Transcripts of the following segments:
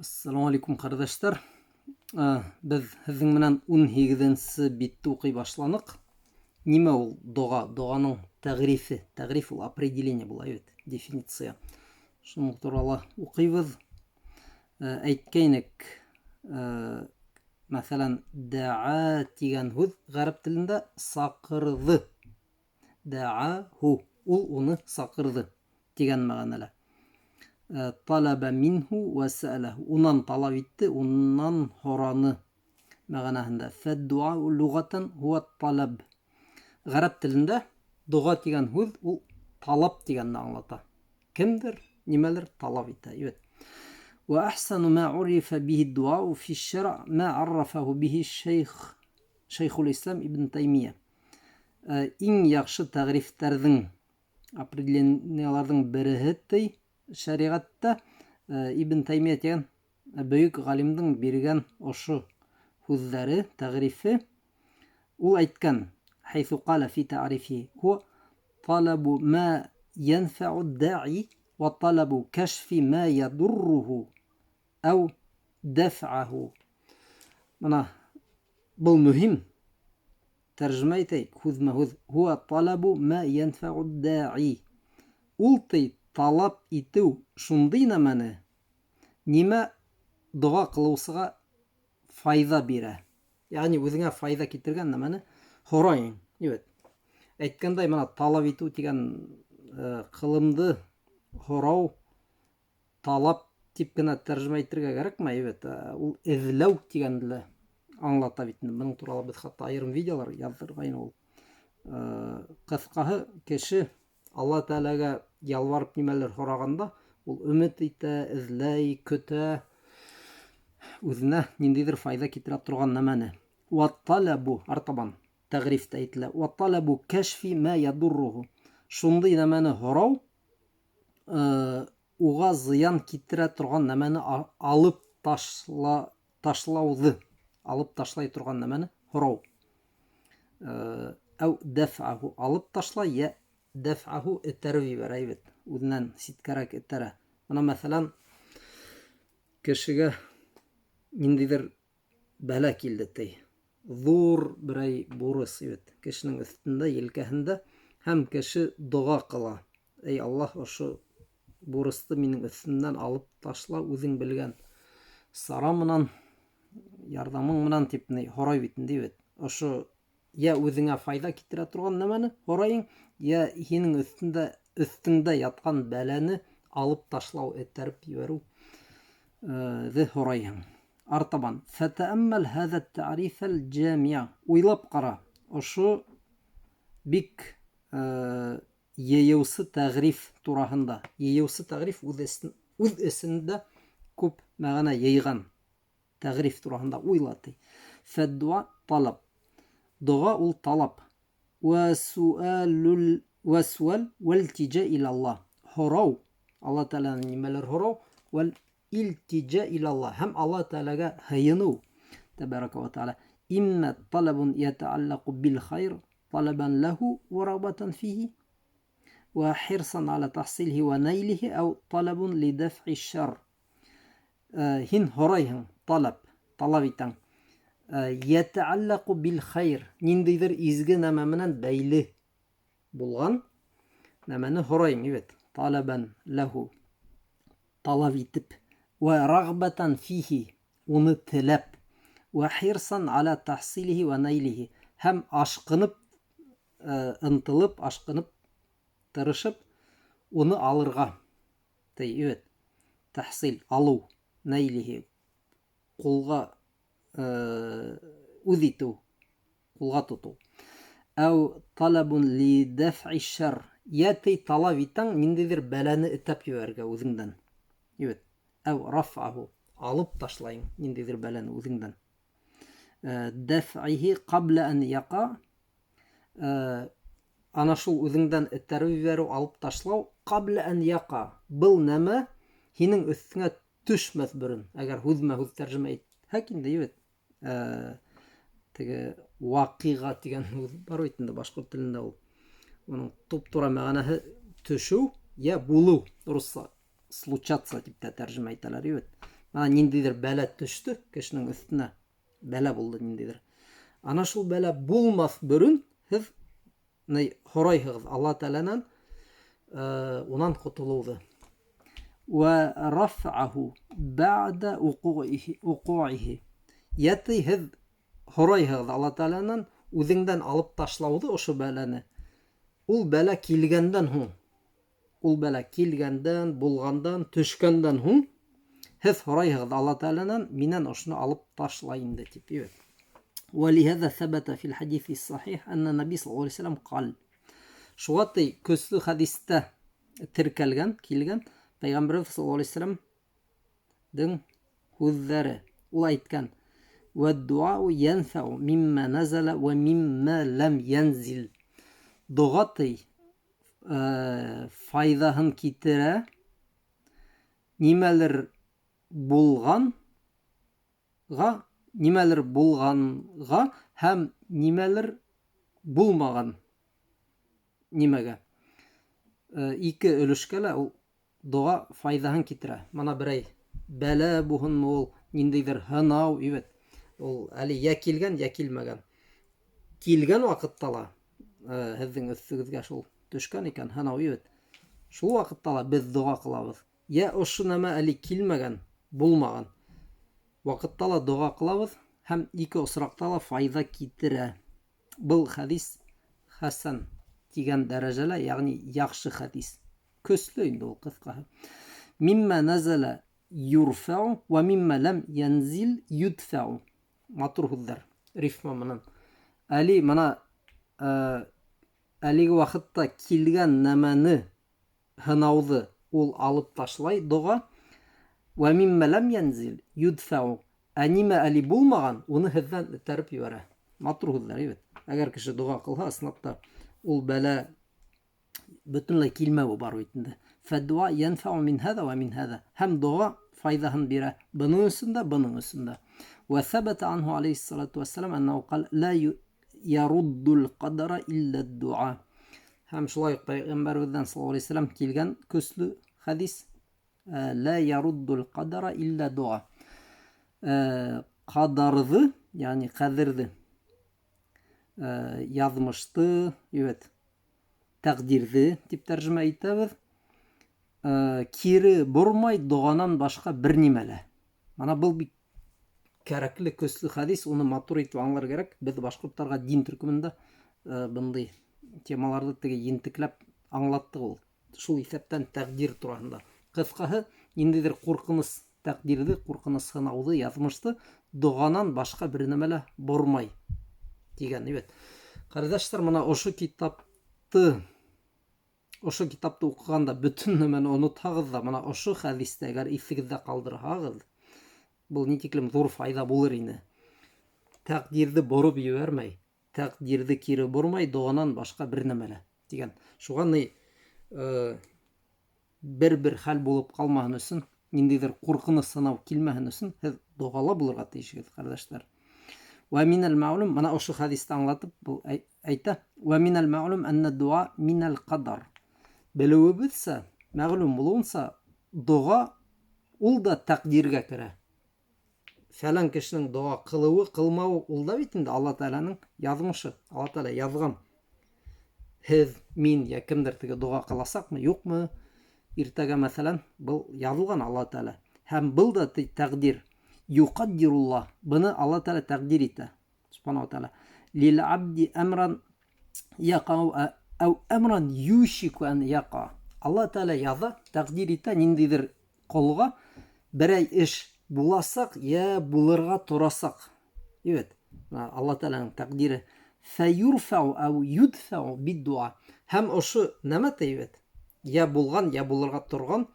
Ассаламу алейкум, ҡәрҙәштәр. Беҙ һеҙҙең менән 18-нсе битте уҡый башланыҡ. Нимә ул доға? Доғаның тәғрифе. Тәғриф ул определение була бит, дефиниция. Шуның турала уҡыйбыҙ. Әйткәйнек, мәҫәлән, дәа тигән һүҙ ғәрәп телендә саҡырҙы. Дәаху, ул уны саҡырҙы тигән мәғәнәлә. Талаба минһу вә сәәләһу, унан талап итте, унан һораны мәғәнәһендә. Фәддуа луғатан хуа талаб. Ғәрәп телендә доға тигән һүҙ ул талап тигәнне аңлата. Кемдер нимәлер талап итә, бит. Вә әхсәну мә урифа бихи дуа фи шәрә мә аррафаху бихи шейх Шейхул Ислам Ибн Таймия. Иң яҡшы тәғрифтәрҙең, определениеларҙың береһе ти шәриғәттә Ибн Таймия тигән бөйөк ғалимдың биргән ошо һүҙҙәре, тәғрифе. Ул әйткән: хәйҫу ҡала фи тәғрифи хуа талабу ма янфау даи ва талабу кәшфи ма ядурруху әү дәфғәһу. Бына был мөһим. Тәржемә итәйек һүҙмә-һүҙ. Хуа талабу ма янфау даи. Ул ти талап итеү шундай нәмәне, нимә доға ҡылыусыға файҙа бирә. Ягъни үҙеңә файҙа китергән нәмәне һорайың. Бит. Әйткәндәй, бына талап итеү тигән ҡылымды һорау, талап тип кенә тәржемә итергә кәрәкмәй бит. Ул эҙләү тигәнде лә аңлата бит. Бының турала беҙ хатта айырым видеолар яҙҙырғайны ул. Ҡыҫҡаһы, кеше Алла Тәғәләгә ялварып нимәлер һорағанда, ул өмөт итә, эҙләй, көтә, үҙенә ниндәйҙер файҙа китерә торған нәмәне. Ва талабу, артабан тәғрифтә әйтелә. Ва талабу кәшфи ма ядурруху. Шундай нәмәне һорау, уға зыян китерә торған нәмәне алып ташла, ташлауҙы, алып ташлай торған нәмәне һорау. Әү дәфғәһу, алып ташлай, йә дәфғәһу этәреп ебәрә бит, үҙенән ситкәрәк этәрә. Бына мәҫәлән, кешегә ниндәйҙер бәлә килде ти. Ҙур берәй бурыс бит кешенең өҫтөндә, елкәһендә, һәм кеше доға ҡыла. Эй Аллаһ, ошо бурысты минең өҫтөмдән алып ташла, үҙең белгән сара менән, ярҙамың менән тип ни һорай бит инде бит. Ошо йә үҙеңә файҙа китерә торған нәмәне һорайың, йә һинең өҫтөңдә ятҡан бәләне алып ташлау, этәреп ебәреү ҙе һорайһың. Артабан фәтәәммәл һәҙә тәғрифәл джамиа. Уйлап ҡара. Ошо бик йыйыусы тәғриф тураһында. Йыйыусы тәғриф үҙ эсендә күп мәғәнә йыйған тәғриф тураһында уйла ти. Фәддуа талап. Доға ул талап. Вә суалул вә суал вәлтиҗа илаллаһ. Һорау, Алла Тәғәләнән нимәлер һорау, вәл илтиҗа илаллаһ. Һәм Алла Тәғәләгә һыйыныу. Тәбәрәкә вә тәғәлә. Имма талабун ятааллаку бил хайр талабан лаху ва рагбатан фихи ва хирсан аля тахсилихи ва найлихи ау талабун ли дафъи шар. Һин һорайһың, талап, талап итәң. Ятааллаку бил хайр, ниндәйҙер изге нәмә менән бәйле булған нәмәне һорайың, бит. Талабан лаху, талап итеп, ва рагбатан фихи, уны теләп, ва хирсан аля тахсилихи ва найлихи, һәм ашҡынып, ынтылып, ашҡынып, тырышып, уны алырға. Ти, бит. Тахсил, алыу, найлихи, ҡулға үҙ итеү, ҡулға тотоу. Әү талабун ли дафъи шар. Йә ти талап итәң ниндәйҙер бәләне этәп ебәрергә үҙеңдән. Бит. Әү рафаху, алып ташлайың ниндәйҙер бәләне үҙеңдән. Дафъихи ҡабла ан яҡа. Ана шул үҙеңдән этәреп ебәреү, алып ташлау ҡабла ан яҡа. Был нәмә һинең өҫтөңә төшмәҫ борон. Әгәр һүҙмә-һүҙ тәржемә итһәк инде, бит. Теге ваҡиға тигән һүҙ бар бит инде башҡорт телендә ул. Уның туп-тура мәғәнәһе төшөү йә булыу, русса случаться тип тә тәржемә итәләр, бит. Мына ниндәйҙер бәлә төштө кешенең өҫтөнә. Бәлә булды ниндәйҙер. Ана шул бәлә булмаҫ борон һеҙ ни һорайһығыҙ Алла Тәғәләнән унан ҡотолоуҙы. Вә рафъаху бәғдә уҡуғихи. Йәти һеҙ һорайһығыҙ Алла Тәғәләнән үҙеңдән алып ташлауҙы ошо бәләне. Ул бәлә килгәндән һуң, ул бәлә килгәндән, булғандан, төшкәндән һуң һеҙ һорайһығыҙ Алла Тәғәләнән минән ошоно алып ташла инде тип. Вәлиһәҙә сәбәтә фил хәдиҫи сахих әннә Наби саллаллаһу алейһи вәсәләм ҡал. Шуға ти көслө хәдистә теркәлгән, килгән Пәйғәмбәребеҙ саллаллаһу алейһи вәсәләмдең һүҙҙәре. Ул әйткән: "Вәд-дуау янфау мимма назала ва мимма лам янзил." Доға ти файҙаһын китерә нимәлер булғанға, нимәлер булғанға һәм нимәлер булмаған нимәгә. Ике өлөшкә лә ул доға файҙаһын китерә. Мына берәй бәлә булһынмы ул, ниндәйҙер һынау, бит. Ул әле йә килгән, йә килмәгән. Килгән ваҡытта ла һеҙҙең өҫтөгөҙгә шул төшкән икән һынау, бит. Шул ваҡытта ла беҙ доға ҡылабыҙ. Йә ошо нәмә әле килмәгән, булмаған ваҡытта ла доға ҡылабыҙ һәм ике осраҡта ла файҙа китерә. Был хәдис хәсән тигән дәрәжәлә, йәғни яҡшы хәдис. Көслө инде ул, ҡыҫҡаһы. Миммә назала юрфау ва миммә ләм янзил юдфау. Матур һүҙҙәр, рифма менән. Әле мына әлеге ваҡытта килгән нәмәне, һынауҙы ул алып ташлай доға. Вә миммә ләм янзил юдфау. Ә нимә әле булмаған, уны һеҙҙән этәреп ебәрә. Матур һүҙҙәр, бит. Әгәр кеше доға ҡылһа, ысынлап та ул бәлә бөтөнләй килмәүе бар бит инде. Фәдуа янфау мин һәҙә вә мин һәҙә. Һәм доға файҙаһын бирә бының өсөн дә, бының өсөн дә. Вә сәбәтә анһу алейһиссалату вәссәлам әннәһу ҡал ла яруддул ҡадара илля дуа. Һәм шулай уҡ пәйғәмбәребеҙҙән саллаллаһу алейһи вәсәләм килгән көслө хәдис: ла яруддул ҡадара илля дуа. Ҡадарҙы, йәғни ҡәҙерҙе, яҙмышты, бит, тәҡдирҙе тип тәржемә итәбеҙ. Кире бормай доғанан башҡа бер нимә лә. Мына был бик кәрәкле, көслө хәдис, уны матур итеп аңлар кәрәк. Беҙ башҡорттарға дин төркөмөндә бындай темаларҙы теге ентекләп аңлаттыҡ ул. Шул иҫәптән тәҡдир тураһында. Ҡыҫҡаһы, ниндәйҙер ҡурҡыныс тәҡдирҙе, ҡурҡыныс һынауҙы, яҙмышты доғанан башҡа бер нәмә лә бормай тигән, бит. Ҡәрҙәштәр, мына ошо китапты уҡығанда бөтөн нәмәне онотһағыҙ ҙа, мына ошо хәдисте әгәр иҫегеҙҙә ҡалдырһағыҙ, был ни тиклем ҙур файҙа булыр ине. Тәҡдирҙе бороп ебәрмәй, тәҡдирҙе кире бормай доғанан башҡа бер нәмә лә тигән. Шуға ни бер-бер хәл булып ҡалмаһын өсөн, ниндәйҙер ҡурҡыныс һынау килмәһен өсөн һеҙ доғала булырға тейешһегеҙ, ҡәрҙәштәр. Вә минәл мәғлүм, мына ошо хәдисте аңлатып был әйтә: Вә минәл мәғлүм әннә дуа минәл ҡадар. Белеүебеҙсә, мәғлүм булыуынса, доға ул да тәҡдиргә керә. Фәлән кешенең доға ҡылыуы, ҡылмауы ул да бит инде Алла Тәғәләнең яҙмышы. Алла Тәғәлә яҙған. Һеҙ, мин йә кемдер теге доға ҡыласаҡмы, юҡмы? Иртәгә, мәҫәлән, был яҙылған Алла Тәғәлә. Һәм был да тәҡдир. Юҡаддируллаһ. Быны Алла Тәғәлә тәҡдир итә. Субхана ва Тәғәлә. Лил абди әмран яҡау әү әмран юшику ән яҡа. Алла Тәғәлә яҙа, тәҡдир итә ниндәйҙер ҡолға берәй эш буласаҡ йә булырға торасаҡ. Бит. Алла Тәғәләнең тәҡдире. Фәюрфау әү юдфау биддуа. Һәм ошо нәмә бит? Йә булған, йә булырға торған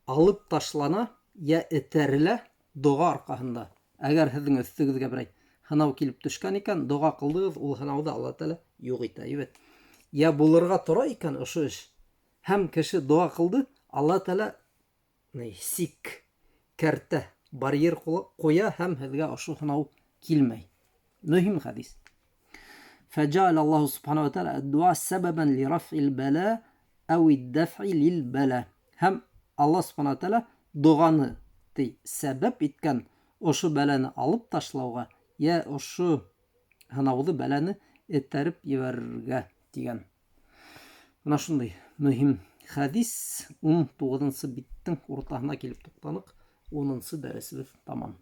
алып ташлана, йә этәрелә доға арҡаһында. Әгәр һеҙҙең өҫтөгөҙгә берәй һынау килеп төшкән икән, доға ҡылдығыҙ, ул һынауҙы Алла Тәғәлә юҡ итә, бит. Йә булырға тора икән ошо эш, һәм кеше доға ҡылды, Алла Тәғәлә сик, кәртә, барьер ҡуя һәм һеҙгә ошо һынау килмәй. Мөһим хәдис. فجعل الله سبحانه وتعالى الدعاء سببا لرفع البلاء أو الدفع للبلاء. Һәм Алла سبحانه وتعالى Доғаны, ти, сәбәп иткән ошо бәләне алып ташлауға, йә ошо һынауҙы, бәләне этәреп ебәрергә, тигән. Мына шундай мөһим хәдис. 19-нсы биттең уртаһына килеп туҡтаныҡ. 10-нсы дәресебеҙ тамам.